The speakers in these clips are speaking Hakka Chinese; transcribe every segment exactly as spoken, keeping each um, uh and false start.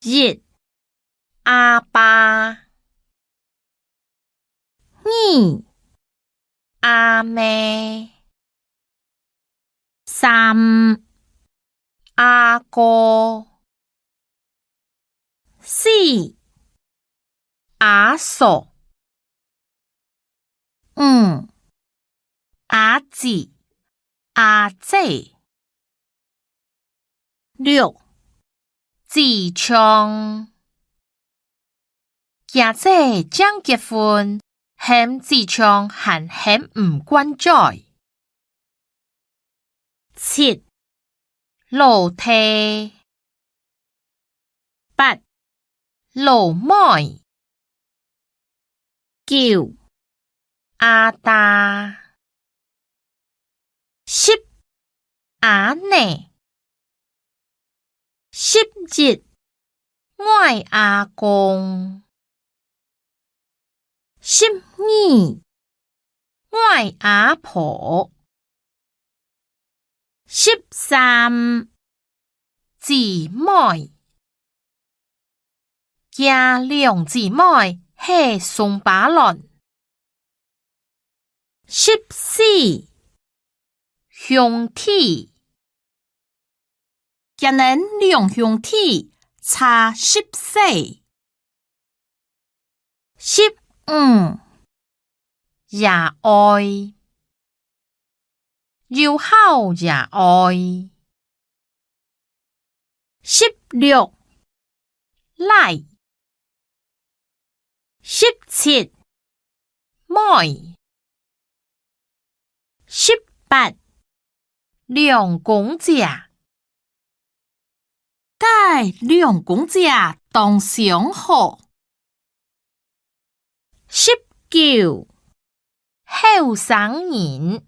一、阿爸。二、阿姆。三、阿哥。四、阿嫂。五、阿姊、阿姊。六、姊丈。 厥姊正結婚，喊姊丈還喊毋慣嘴。七、老弟。八、老妹。九、阿爹。十、阿姆。十一、𠊎阿公。十二、𠊎阿婆。十三、姊妹。厥兩姊妹係松巴崙。十四、兄弟。厥等兩兄弟差十歲。十五、爺哀。 有孝爺哀。十六、倈。十七、妹。十八、兩公姐。 該兩公姐當相好。十九、後生人。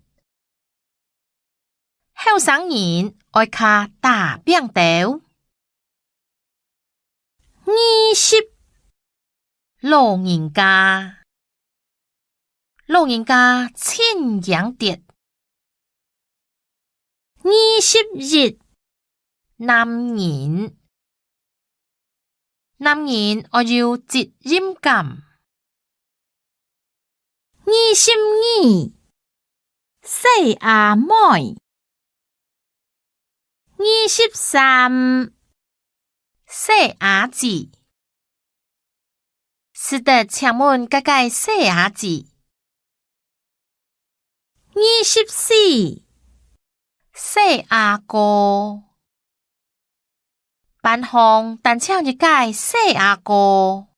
後生人愛較打拚兜。二十、老人家。 老人家盡驚跌。二十一、男人。男人愛有責任感。二十二、細阿妹。 二十三、細阿姊。使得請問該个細阿姊。二十四、細阿哥。班項單淨一个細阿哥。